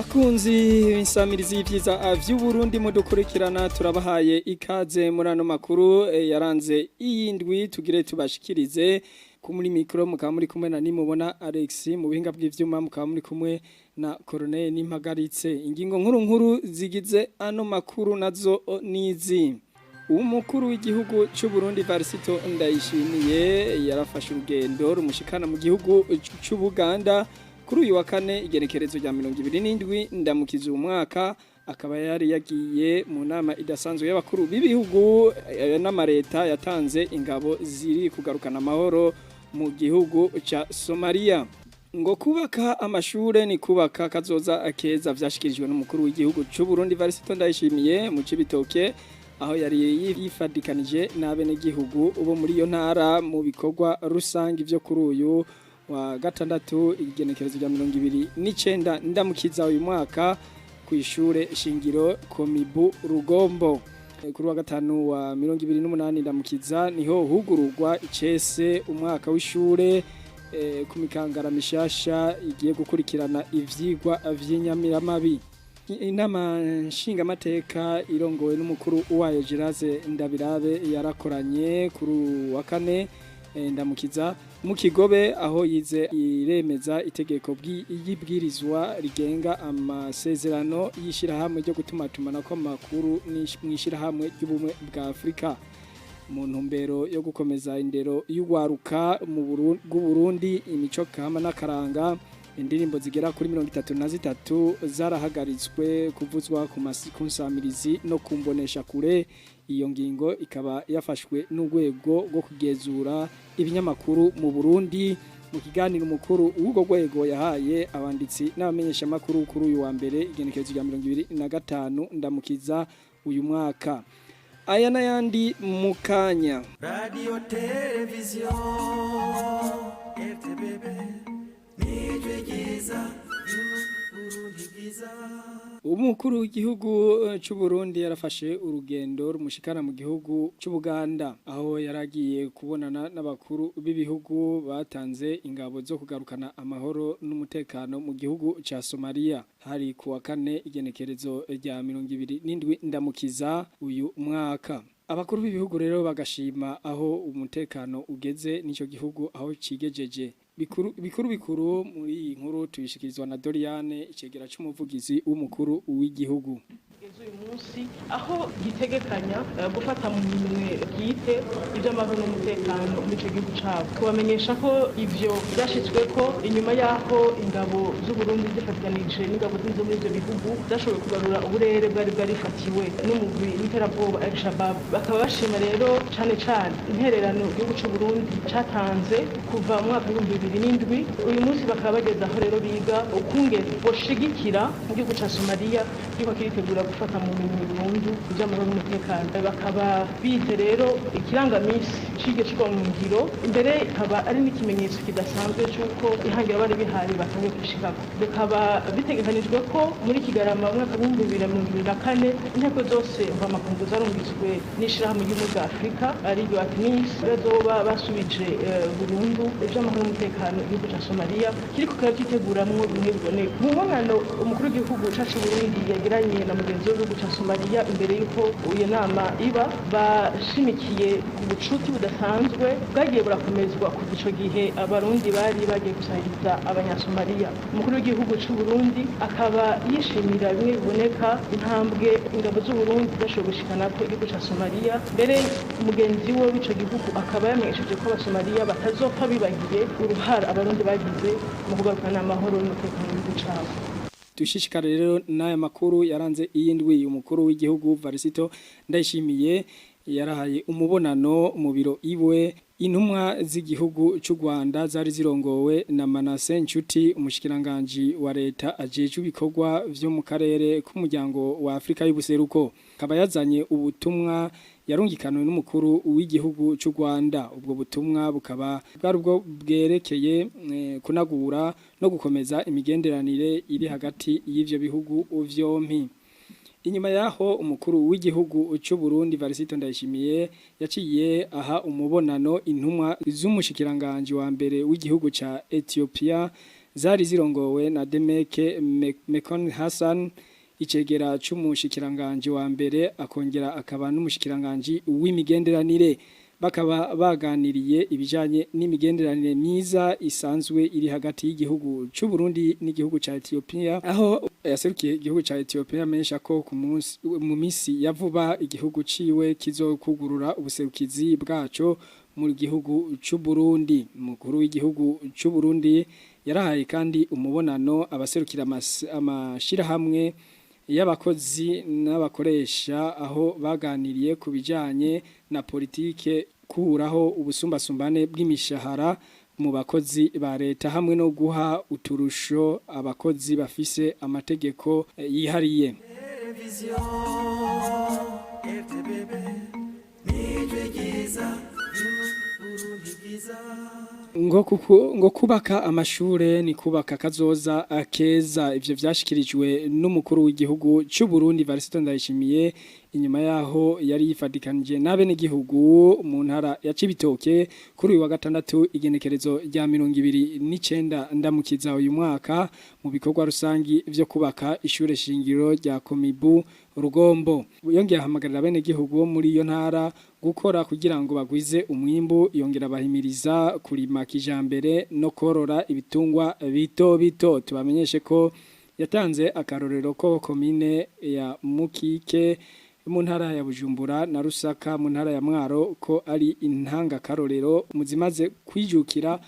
Bakunzi insamirizi y'ivyiza vy'Uburundi mudukurikirana, turabahaye ikaze muri ano makuru yaranze iyindwi tugire tubashikirize. Ku muri micro mukaba muri kumwe na Nimubona Alex, mu buhinga bw'ivyuma mukaba muri kumwe na Colonel Nimpagaritse. Ingingo nkuru nkuru zigize ano makuru nazo nizi: Umukuru w'igihugu cy'u Burundi Varisito Ndayishimiye yarafashe urugendo rumushikana mu gihugu cy'u Buganda kuri uyu wa kane, igenekerezo rya 27 Ndamukiza umwaka. Akaba yari yagiye mu nama idasanzwe y'abakuru b'ibihugu n'amareta yatanze ingabo ziri kugarukana amahoro mu gihugu ca Somalia. Ngo kubaka amashure ni kubaka kazoza akeza, vyashikirijwe n'umukuru w'igihugu cy'u Burundi Varisito Ndayishimiye mu Cibitoke, aho yari yifadikanije n'abenegihugu bo muri iyo ntara mu bikorwa rusange vyo kuri uyu wa gatandatu, igenekerezo rya 29 Ndamukiza uyu mwaka, ku ishure shingiro Komibu Rugombo. Kuri wa gatanu wa 28 Ndamukiza niho hugururwa icese umwaka w'ishure ku mikangara mishasha igiye gukurikirana ivyigwa vy'inyamiramabi. Inama nshingamateka irongowe n'umukuru wayo Giraze Ndabirabe yarakoranye kuri wa kane Ndamukiza mu Kigobe, aho yize iremeza itegeko y'ibwirizwa rigenga amasezerano y'ishirahamwe ryo gutumatumanako amakuru mw'ishirahamwe ry'ubumwe bwa Afrika. Mu ntumbero yo gukomeza indero y'ugwaruka mu Burundi, imico kama n'akaranga, indirimbo zigera kuri 33 zarahagaritswe kuvuzwa ku nsamirizi no kumbonesha kure. Iyo ngingo ikaba yafashwe n'urwego rwo kugenzura ibinyamakuru mu Burundi, mu kiganiro umukuru w'urwo rwego yahaye abanditsi n'abamenyeshamakuru kuri uyu wa mbere, igenekerezo rya 25 Ndamukiza uyu mwaka. Aya n'ayandi mu kanya. Radio Televiziyo RTBB, nijwi ryiza, Burundi bwiza. Umukuru w'igihugu cy'u Burundi yarafashe urugendo rumushikana mu gihugu cy'u Buganda, aho yaragiye kubonana n'abakuru b'ibihugu batanze ingabo zo kugarukana amahoro n'umutekano mu gihugu ca Somalia. Hari kuwa kane, igenekerezo rya 27 Ndamukiza uyu mwaka. Abakuru b'ibihugu rero bagashima aho umutekano ugeze n'ico gihugu aho cigejeje. Bikuru bikuru bikuru muri iyi nkuru tubishikirizwa na Doriane, icegera c'umuvugizi w'umukuru w'igihugu. Uyu munsi aho gitegekanya gufata mu minwe bwite iby'amahoro n'umutekano muri icyo gihugu cyabo, kubamenyesha ko ivyo byashyizwe ko inyuma y'aho ingabo z'u Burundi zifatikanije n'ingabo zindi muri ibyo bihugu zashoboye kugarura uburere bwari bwarifatiwe n'umugwi w'iterabwoba Al Shabab. Bakaba bashima rero cane cane intererano igihugu cy'u Burundi catanze kuva mu mwaka w'2007. Uyu munsi bakaba bageze aho rero biga ukungene boshigikira mu gihugu ca Somalia kiriko kiritegura gufata mu minwe burundu iby'amahoro n'umutekano. Bakaba bize rero ikirangamisi c'iryo shirwa mu ngiro, imbere ikaba ari n'ikimenyetso kidasanzwe c'uko ihangiro bari bihaye batangiye kurishikako. Bikaba bitegekanijwe ko muri Kigarama mu mwaka w'2024 inteko zose mvamakungu zarungitswe n'ishirahamwe ry'ubumwe bwa Afurika, ariryo ATMIS, bazoba basubije burundu ivy'amahoro n'umutekano igihugu ca Somalia kiriko kiravyiteguramwo bimwe biboneka. Mu mubonano umukuru w'igihugu cacu Burundi yagiranye na mugenzi we w'igihugu ca Somalia imbere y'uko iyo nama iba, bashimikiye ku bucuti budasanzwe bwagiye burakomezwa kuva ico gihe Abarundi bari bagiye gusahiriza Abanyasomaliya. Umukuru w'igihugu c'u Burundi akaba yishimira bimwe biboneka intambwe ingabo z'u Burundi zashoboye gushikanako igihugu ca Somalia. Mbere mugenzi we w'ico gihugu akaba yamenyesheje ko Abasomaliya batazopfa bibagiye uruhara Abarundi bagize mu kugarukana amahoro n'umutekano mu gihugu cabo. Dushishikare rero n'aya makuru yaranze iyi ndwi. Umukuru w'igihugu Varisito Ndayishimiye yarahaye umubonano mu biro iwe intumwa z'igihugu cy'u Rwanda zari zirongowe na Manase Nshuti, umushikiranganje wa leta ajejwe ibikorwa vyo mu karere k'umuryango wa Afrika y'ubuseruko. Akaba yazanye ubutumwa yarungikanwe n'umukuru w'igihugu cy'u Rwanda. Ubwo butumwa bukaba bwari ubwo bwerekeye kunagura no gukomeza imigenderanire iri hagati y'ivyo bihugu vyompi. Inyuma yaho, umukuru w'igihugu cy'u Burundi Varisito Ndayishimiye yaciye aha umubonano intumwa z'umushikiranganje wa mbere w'igihugu ca Ethiopia. Zari zirongowe na Demeke Mekon Hassan, icegera c'umushikiranganje wa mbere akongera akaba n'umushikiranganje w'imigenderanire. Bakaba baganiriye ibijanye n'imigenderanire myiza isanzwe iri hagati y'igihugu c'u Burundi n'igihugu ca Ethiopia, aho yaserukiye igihugu ca Ethiopia amenyesha ko ku munsi mu misi ya vuba igihugu ciwe kizokugurura ubuserukizi bwaco mu gihugu c'u Burundi. Mukuru w'igihugu c'u Burundi yarahaye kandi umubonano abaserukira amashirahamwe y'abakozi n'abakoresha, aho baganiriye ku bijanye na politike kuraho ubusumbasumbane bw'imishahara mu bakozi ba leta hamwe no guha uturusho abakozi bafise amategeko yihariye. Televiziyo RTBB nijwi ryiza y'Uburundi bwiza. Ngo kubaka amashure ni kubaka kazoza keza. Ivyo vyashikirijwe n'umukuru w'igihugu c'u Burundi Varisito Ndayishimiye inyuma yaho yari yifadikanije n'abene gihugu mu ntara ya Cibitoke kuri uyu wa gatandatu, igenekerezo rya 29 Ndamukiza uyu mwaka, mu bikorwa rusangi vyo kubaka ishure shingiro rya Komibu Rugombo. Yongeye ahamagarira bene gihugu bo muri iyo ntara gukora kugira ngo bagwize umwimbu, yongera bahimiriza kurima kijambere no korora ibitungwa bito bito. Tubamenyeshe ko yatanze akarorero ko komine ya Mukike mu ntara ya Bujumbura na Rusaka mu ntara ya Mwaro ko ari intanga karorero muzimaze kwijukira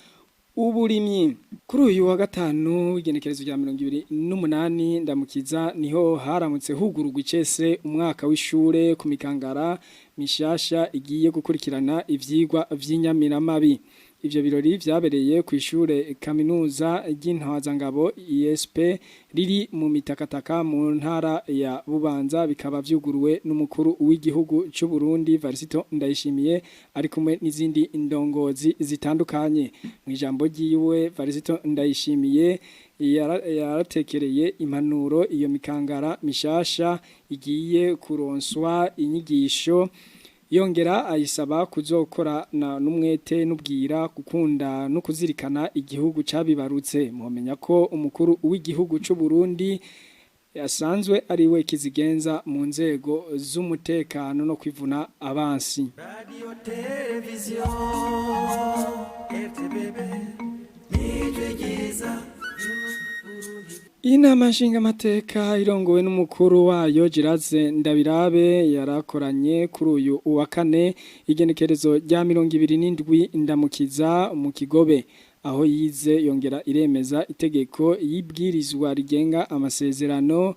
uburimyi. Kuri uyu wa gatanu, igenekerezo rya 28 Ndamukiza, niho haramutse hugururwa icese umwaka w'ishure ku mikangara mishasha igiye gukurikirana ivyigwa vy'inyamiramabi. Ivyo birori vyabereye ku ishure kaminuza ry'Intwazangabo ISP riri mu Mitakataka mu ntara ya Bubanza, bikaba vyuguruwe n'umukuru w'igihugu c'u Burundi Varisito Ndayishimiye ari kumwe n'izindi ndongozi zitandukanye. Mu ijambo ryiwe, Varisito Ndayishimiye yaratekereye impanuro iyo mikangara mishasha igiye kuronswa inyigisho, yongera ayisaba kuzokora na n'umwete n'ubwira, gukunda no kuzirikana igihugu cabibarutse. Muhamenya ko umukuru w'igihugu c'u Burundi yasanzwe ari we kizigenza mu nzego z'umutekano no kwivuna abansi. Radio Televiziyo RTBB nijwi ryiza y'Uburundi. Inama nshingamateka irongowe n'umukuru wayo Giraze Ndabirabe yarakoranye kuri uyu uwa kane, igenekerezo rya 27 Ndamukiza, mu Kigobe, aho yize yongera iremeza itegeko y'ibwirizwa rigenga amasezerano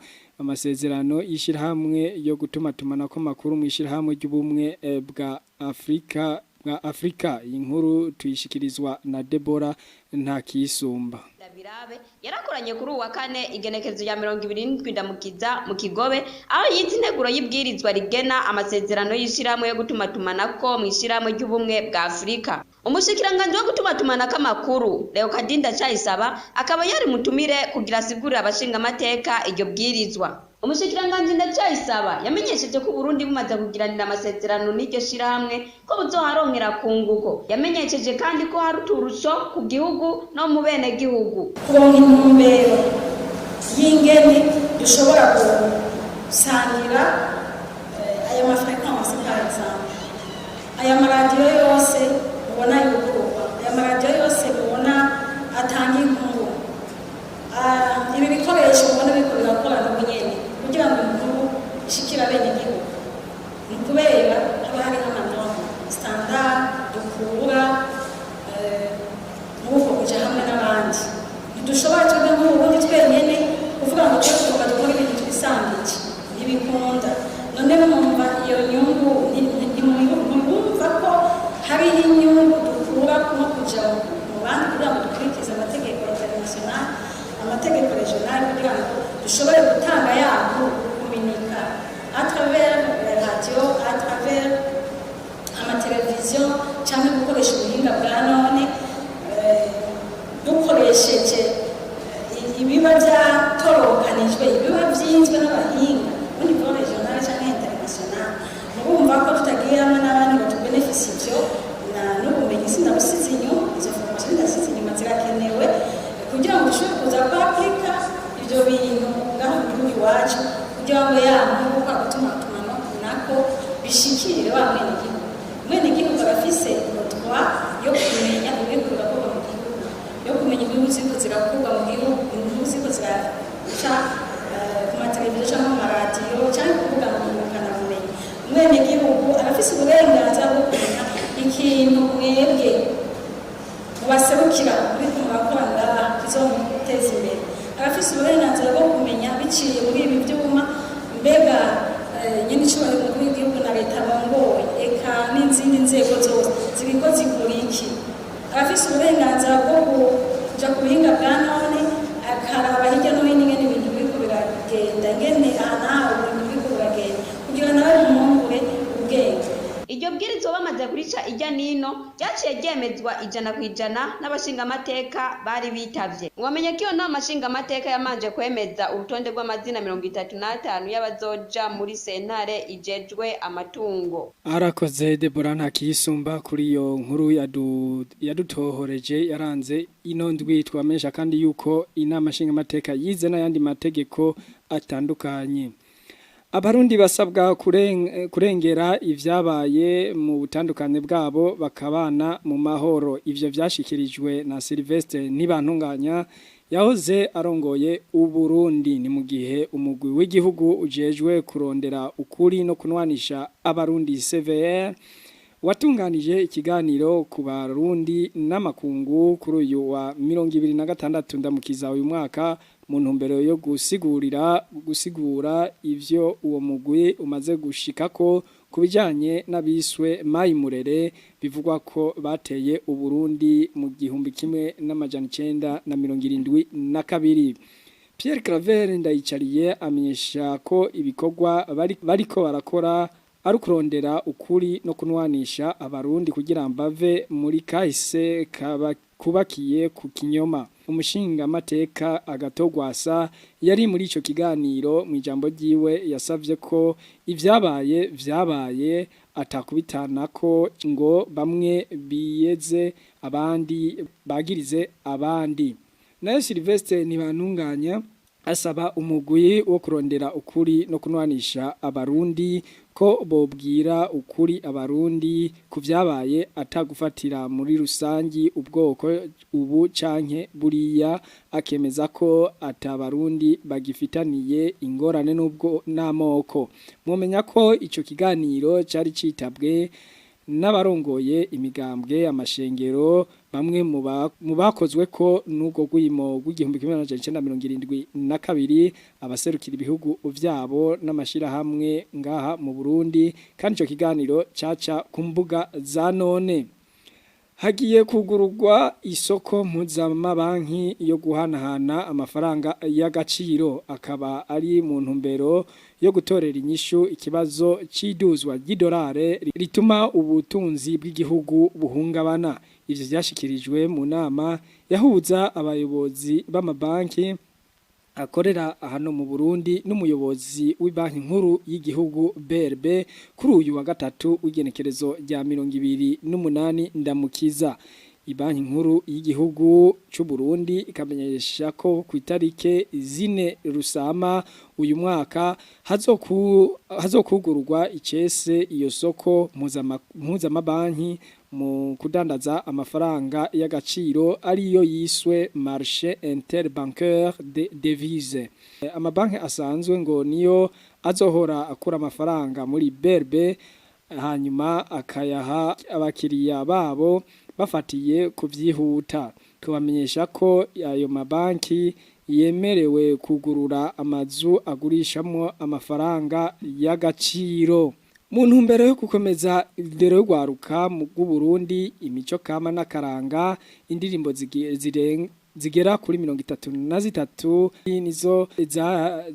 y'ishirahamwe yo gutumatumanako amakuru mu ishirahamwe ry'ubumwe bwa Afrika. Iyi nkuru tuyishikirizwa na Deborah Ntakisumba. Ndabirabe yarakoranye kuri uwa kane, igenekerezo rya 27 Ndamukiza, mu Kigobe, aho yize integuro y'ibwirizwa rigena amasezerano y'ishirahamwe yo gutumatumanako mu ishirahamwe ry'ubumwe bwa Afurika. Umushikiranganji wo gutumatumanako amakuru Leokadinda Ndacayisaba akaba yari mutumire kugira asigurire abashingamateka iryo bwirizwa. Umushikiranganji Ndacayisaba yamenyesheje ko Uburundi bumaze kugiranira amasezerano n'iryo shirahamwe ko buzoharonkera kunguko. Yamenyesheje kandi ko hari uturusho ku gihugu no mu bene gihugu. Kuronka intumbero y'ingene dushobora gusangira aya ma fréquences, par exemple aya maradiyo yose mubona yugururwa, aya maradiyo yose mubona atanga inkuru. Ibi bikoresho mubona biriko birakorana ubunyene kugira ngo inkuru ishikire abenegihugu, ni ukubera haba hariho ama normes standard dukura muri uko kuja hamwe n'abandi. Ntidushobora twebwe nk'Uburundi twenyene kuvuga ngo twe tugomba dukora ibintu twisangije, ntibikunda. None mwumva iyo nyungu, ntimwumva ko hariho inyungu dukura nko kuja mu bandi kugira ngo dukurikize amategeko international, amategeko regional, kugira ngo dushobore gutanga yaku kuminika à travers la radio, à travers amateleviziyo, cyangwa gukoresha ubuhinga bwa none, dukoresheje ibiba byatorokanijwe, ibiba byinzwe n'abahinga au niveau régional cyangwa international? Murumva ko tutagiye hamwe n'abandi ngo tubenefisi ivyo na n'ubumenyi, sinabusize inyuma. Izo formation ndasize inyuma, zirakenewe kugira ngo bishobore kuza kwapurika ibyo bintu ngaho mu gihugu iwacu, kugira ngo ya nkuru kwa gutumatumanako nako bishikire wa mwenegihugu. Umwenegihugu aba afise droit yo kumenya ibiriko birakorwa mu gihugu, yo kumenya inkuru ziriko zirakorwa mu gihugu, inkuru ziriko ziraca ku mateleviziyo cyangwa mu maradiyo cyangwa ku mbuga ngurukanabumenyi. Umwenegihugu aba afise uburenganzira bwo kumenya ikintu mwebwe mubaserukira muriko murakora ngaha kizomuteza imbere. Abafise uburenganzira bwo kumenya biciye muri ibi byuma, mbega nyine icubahiro umukuru w'igihugu na leta bongoye, eka n'izindi nzego zose ziriko zikora iki. Abafise uburenganzira bwo kuja ku buhinga bwa none, akaraba hirya no hino ingene ibintu biriko biragenda, ingene aha n'aha ibintu biriko biragenda, kugira nawe bimwungure ubwenge. Iryo bwirizwa bamaze kurica irya nino, ryaciye ryemezwa 100% n'abashingamateka bari bitavye. Mwamenye ko iyo nama nshingamateka yamanje kwemeza urutonde rw'amazina 35 y'abazoja muri sentare ijejwe amatungo. Arakoze Deborah Ntakiyisumba kuri iyo nkuru yadutohoreje yaranze ino ndwi. Twamenyesha kandi yuko inama nshingamateka yize n'ayandi mategeko atandukanye. Abarundi basabwa kurengera ivyabaye mu butandukane bwabo, bakabana mu mahoro. Ivyo vyashikirijwe na Sylvestre Ntibantunganya yahoze arongoye Uburundi. Ni mu gihe umugwi w'igihugu ujejwe kurondera ukuri no kunwanisha Abarundi, CVR, watunganije ikiganiro ku Barundi n'amakungu kuri uyu wa 26 Ndamukiza uyu mwaka, mu ntumbero yo gusigura ivyo uwo mugwi umaze gushikako ku bijanye n'abiswe Mayimurere, bivugwa ko bateye Uburundi mu 1972. Pierre Claver Ndayicariye amenyesha ko ibikorwa bariko barakora ari ukurondera ukuri no kunwanisha Abarundi kugira mbave muri kahise kubakiye ku kinyoma. Umushingamateka Agatogwasa yari muri ico kiganiro, mu ijambo ryiwe yasavye ko ivyabaye vyabaye, atakubitanako ngo bamwe biyeze abandi bagirize abandi. Nayo Sylvestre Ntibantunganya asaba umugwi wo kurondera ukuri no kunwanisha Abarundi ko bobwira ukuri Abarundi ku vyabaye, atagufatira muri rusangi ubwoko ubu canke buriya. Akemeza ko atabarundi bagifitaniye ingorane n'ubwo n'amoko. Mwomenya ko ico kiganiro cari citabwe n'abarongoye imigambwe, amashengero, bamwe mu bakozwe ko n'ubwo rwimo rw'1972, abaserukira ibihugu vyabo n'amashirahamwe ngaha mu Burundi. Kandi ico kiganiro caca ku mbuga za none. Hagiye kugururwa isoko mpuzamabanki yo guhanahana amafaranga y'agaciro, akaba ari mu ntumbero yo gutorera inyishu ikibazo c'iduzwa ry'idolare rituma ubutunzi bw'igihugu buhungabana. Ivyo vyashikirijwe mu nama yahuza abayobozi b'amabanki akorera hano mu Burundi n'umuyobozi w'ibanki nkuru y'igihugu BRB kuri uyu wa gatatu w'igenekerezo rya 28 Ndamukiza. Ibanki nkuru y'igihugu c'u Burundi ikamenyesha ko ku itarike 4 Rusama uyu mwaka hazokugururwa icese iyo soko mpuzamabanki mu kudandaza amafaranga y'agaciro, ariyo yiswe marché interbancaire de devise. Amabanki asanzwe ngo niyo azohora akura amafaranga muri BRB, hanyuma akayaha abakiriya babo bafatiye kuvyihuta. Tubamenyesha ko ayo mabanki yemerewe kugurura amazu agurishamwo amafaranga y'agaciro. Mu ntumbero yo gukomeza indero y'urwaruka mu Burundi, imico kama n'akaranga, indirimbo zigera kuri 33 nizo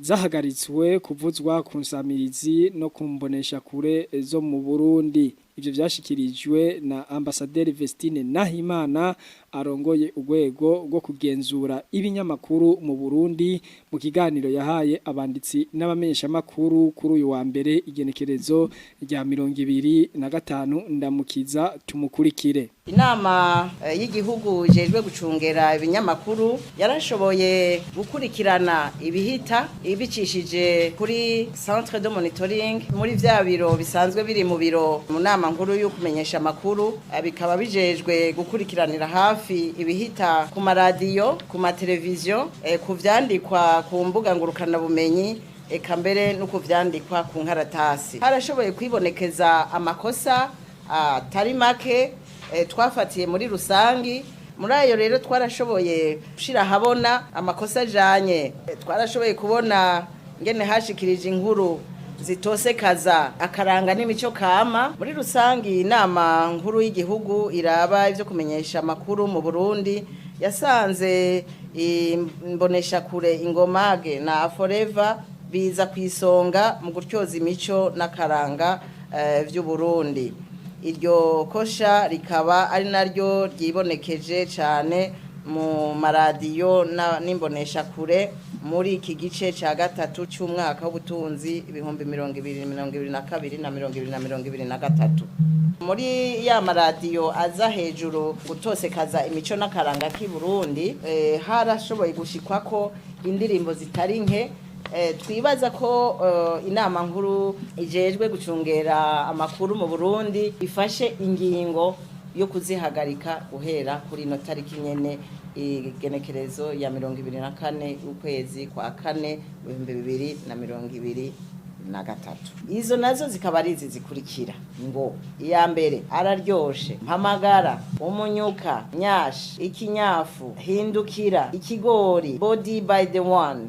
zahagaritswe kuvuzwa ku nsamirizi no kumbonesha kure zo mu Burundi. Ivyo vyashikirijwe na Ambasaderi Vestine Nahimana. arongoye urwego rwo kugenzura ibinyamakuru mu Burundi mu kiganiro yahaye abanditsi n'abamenyeshamakuru kuri uyu wa mbere igenekerezo rya 25 Ndamukiza. Tumukurikire. Inama y'igihugu ijejwe gucungera ibinyamakuru yarashoboye gukurikirana ibihita ibicishije kuri centre de monitoring muri vya biro bisanzwe biri mu biro mu nama nkuru yo kumenyesha amakuru, bikaba bijejwe gukurikiranira hafi ibihita ku maradiyo, ku mateleviziyo, ku vyandikwa ku mbuga ngurukanabumenyi, eka mbere no ku vyandikwa ku nkaratasi. Harashoboye kwibonekeza amakosa atari make twafatiye muri rusangi. Muri ayo rero twarashoboye gushira ahabona amakosa ajanye, twarashoboye kubona ngene hashikirije inkuru zitosekaza akaranga n'imico kama. Muri rusangi, inama nkuru y'igihugu iraba ivyo kumenyesha amakuru mu Burundi yasanze imboneshakure Ingomage na Forever biza ku isonga mu gutyoza imico n'akaranga vy'Uburundi. Iryo kosha rikaba ari naryo ryibonekeje cyane mu maradiyo n'imboneshakure muri iki gice cya gatatu cy'umwaka w'ubutunzi 2022 na 2023. Muri ya maradiyo aza hejuru gutosekaza imico n'akaranga k'i Burundi, harashoboye gushikwa ko indirimbo zitari nke. Twibaza ko inama nkuru ijejwe gucungera amakuru mu Burundi ifashe ingingo yo kuzihagarika guhera kuri ino tariki nyene, igenekerezo ya 24 ukwezi kwa kane 2023. Izo nazo zikaba ari izi zikurikira ngo: iya mbere araryoshe, mpamagara, umunyuka, nyash, ikinyafu, hindukira, ikigori, body by the one,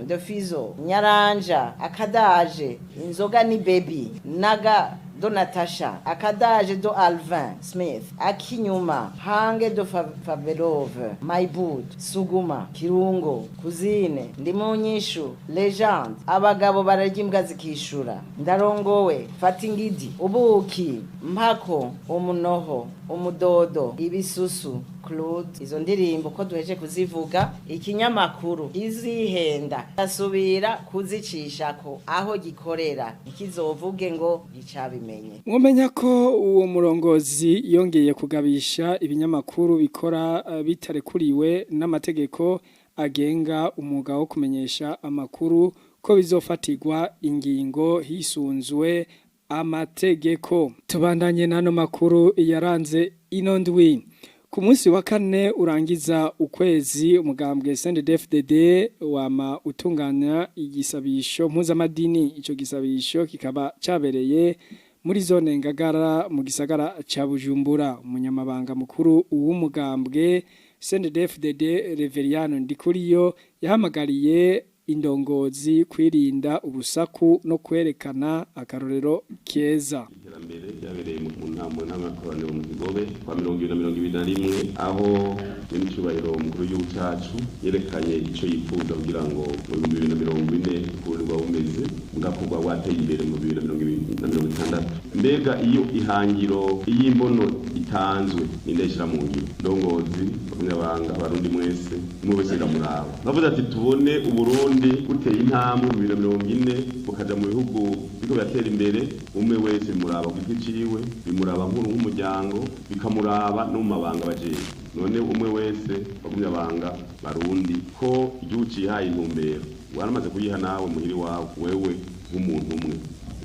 the fizo, nyaranja, akadaje, inzoga ni baby, naga do Natasha, akadaje do Alvin Smith, akinyuma, hange do Favelove, My Boot, Suguma, Kirungo, Kuzine, Ndimunyishu, Legend, abagabo bararya imbwa zikishura, ndarongowe, Fatingidi, ubuki, mpako, umunoho, umudodo, ibisusu, Claude. Izo ndirimbo ko duheje kuzivuga, ikinyamakuru izihenda asubira kuzicishako aho gikorera ikizovuge ngo nticabimenye. Mwomenya ko uwo murongozi yongeye kugabisha ibinyamakuru bikora bitarekuriwe n'amategeko agenga umwuga wo kumenyesha amakuru ko bizofatirwa ingingo hisunzwe amategeko. Tubandanye n'ano makuru yaranze ino ndwi. Ku munsi wa kane urangiza ukwezi, umugambwe CNDD-FDD wama utunganya igisabisho mpuzamadini. Ico gisabisho kikaba cabereye muri zone Ngagara mu gisagara ca Bujumbura. Umunyamabanga mukuru w'umugambwe CNDD-FDD, Reveriyano Ndikuriyo, yahamagariye indongozi kwirinda urusaku no kwerekana akarorero keza. Iterambere ryabereye mu nama y'amakoraniro mu Kigobe kwa 2021, aho nyenicubahiro umukuru w'igihugu cacu yerekanye ico yifuza kugira ngo mu 2040 Uburundi bwaba bumeze bwakorwa bwateye imbere mu 2060. Mbega iyo ihangiro, iyo imbono itanzwe, ninde ishira mu ngiro? Ndongozi, abanyabanga, abarundi mwese, umwe wese iramuraba. Bavuze ati tubone Uburundi buteye intambwe mu 2040, bukaja mu bihugu biriko biratera imbere. Umwe wese bimuraba ku giti ciwe, bimuraba nkuru nk'umuryango, bikamuraba no mu mabanga bajejwe. None umwe wese, bagumyabanga, barundi, ko igihugu cihaye intumbero, waramaze kuyiha nawe muhiri wawe, wewe nk'umuntu umwe,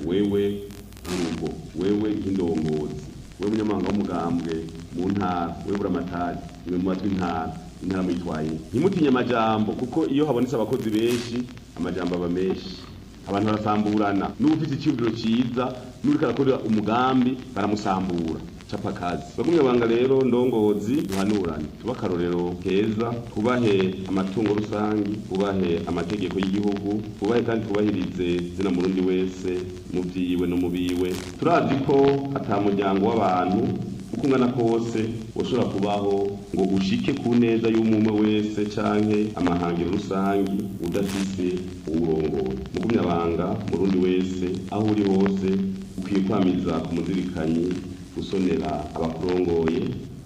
wewe nk'urugo, wewe nk'indongozi, wewe munyamabanga w'umugambwe mu ntara, wewe buramatari, mwe mu matwi intara, intara muyitwaye. Ntimutinye amajambo, kuko iyo habonetse abakozi benshi amajambo aba menshi, abantu barasamburana. N'uba ufite icyumviro cyiza n'uriko arakora umugambi baramusambura. Capa kazi, bagumyabanga rero, ndongozi, duhanurane, tuba akarorero keza, tubahe amatungo rusangi, tubahe amategeko y'igihugu, tubahe kandi twubahirize zina murundi wese mu vyiwe no mu biwe. Turazi ko ata muryango w'abantu uko ungana kose woshobora kubaho ngo ushike ku neza y'umwe wese canke amahangiro rusangi udafise uwurongoye. Mugumyabanga, murundi wese aho uri hose ukwiye kwamiza ku muzirikanyi, gusonera abakurongoye.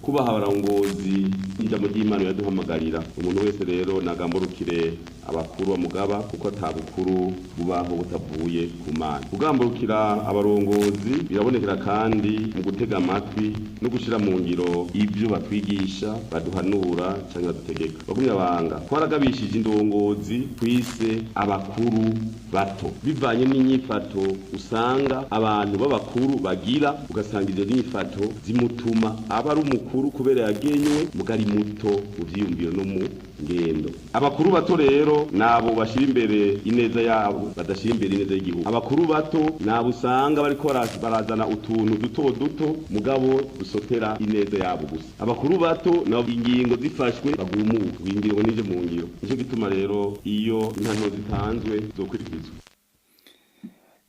Kubaha abarongozi ijambo ry'Imana yaduhamagarira umuntu wese rero nagamburukire abakuru bamugaba, kuko atabukuru bubaho butavuye ku Mana. Kugamburukira abarongozi birabonekera kandi mu gutega amatwi no gushira mu ngiro ibyo batwigisha, baduhanura canke badutegeka. Bagumyabanga, twaragabishije indongozi twise abakuru bato, bivanye n'inyifato usanga abantu b'abakuru bagira, ugasanga izo nyifato zimutuma aba ari umukuru kubera yagenywe, mugari muto mu vyiyumviro no mu ngendo. Abakuru bato rero nabo bashira imbere ineza yabo, badashira imbere ineza y'igihugu. Abakuru bato nabo usanga bariko barazana utuntu duto duto mugabo dusotera ineza yabo gusa. Abakuru bato nabo ingingo zifashwe bagumuka, ingingo nije mu ngiro. Nico gituma rero iyo intano zitanzwe zokwirikizwa.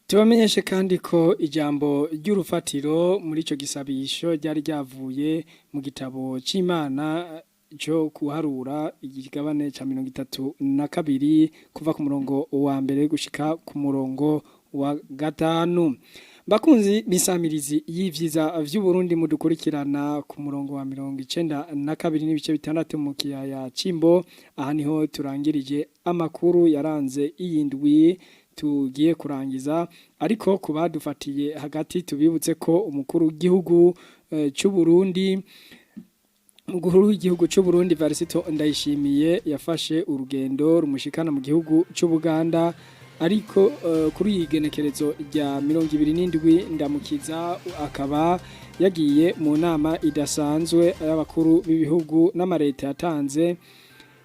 Tubamenyeshe kandi ko ijambo ry'urufatiro muri ico gisabisho ryari ryavuye mu gitabo c'Imana cyo kuharura, igigabane ca 32, kuva ku murongo wa mbere gushika ku murongo wa gatanu. Bakunzi b'insamirizi y'ivyiza vy'Uburundi mudukurikirana ku murongo wa 92.6 mu kiyaya Cimbo, aha niho turangirije amakuru yaranze iyi ndwi tugiye kurangiza. Ariko kubadufatiye hagati, tubibutse ko umukuru w'igihugu c'u Burundi, umukuru w'igihugu c'u Burundi Varisito Ndayishimiye, yafashe urugendo rumushikana mu gihugu c'u Buganda, ariko kuri iyi genekerezo rya 27 Ndamukiza akaba yagiye mu nama idasanzwe y'abakuru b'ibihugu n'amareta yatanze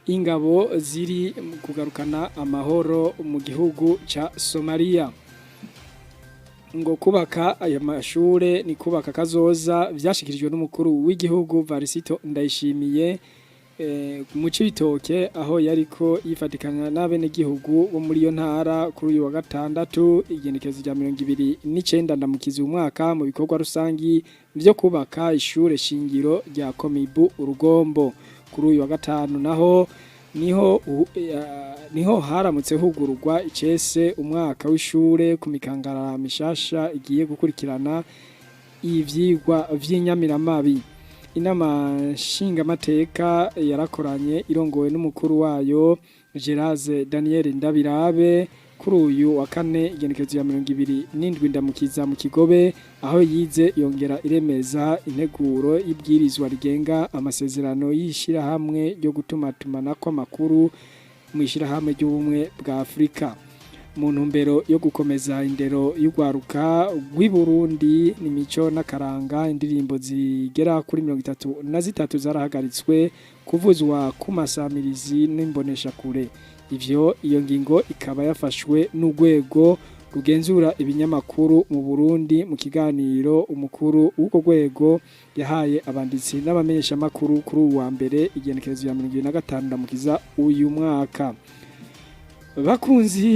ingabo ziri kugarukana amahoro mu gihugu ca Somalia. Ngo kubaka aya mashure ni kubaka kazoza, vyashikirijwe n'umukuru w'igihugu Varisito Ndayishimiye mu Cibitoke, aho yariko yifatikanya n'abenegihugu bo muri iyo ntara kuri uyu wa gatandatu, igenekerezo rya 29 Ndamukiza umwaka, mu bikorwa rusangi vyo kubaka ishure shingiro rya Komibu Urugombo. Kuri uyu wa gatanu naho niho haramutse hugururwa icese umwaka w'ishure ku mikangara mishasha igiye gukurikirana ivyigwa vy'inyamiramabi. Inama nshingamateka yarakoranye irongowe n'umukuru wayo Gerase Daniel Ndabirabe kuri uyu wa kane, igenekerezo ya 27 Ndamukiza, mu Kigobe, aho yize yongera iremeza integuro y'ibwirizwa rigenga amasezerano y'ishirahamwe ryo gutumatumanako amakuru mu ishirahamwe ry'ubumwe bwa Afurika. Mu ntumbero yo gukomeza indero y'urwaruka rw'i Burundi n'imico n'akaranga, indirimbo zigera kuri 33 zarahagaritswe kuvuzwa ku masamirizi n'imboneshakure. Ivyo iyo ngingo ikaba yafashwe n'urwego rugenzura ibinyamakuru mu Burundi, mu kiganiro umukuru w'urwo rwego yahaye abanditsi n'abamenyeshamakuru kuri uwa mbere, igenekerezo ya 25 Ndamukiza uyu mwaka. Bakunzi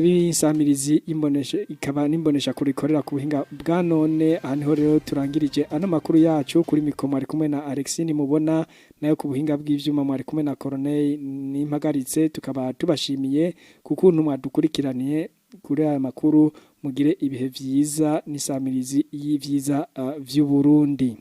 b'insamirizi imbonesha ikaba n'imbonesha kurikorera ku buhinga bwa none, aha niho rero turangirije ano makuru yacu. Kuri mikoro ari kumwe na Alexine mubona, nayo ku buhinga bw'ivyuma mwari kumwe na Corneille Nimpagaritse. Tukaba tubashimiye kukuntu mwadukurikiraniye kuri aya makuru. Mugire ibihe vyiza n'isamirizi y'ivyiza vy'u Burundi.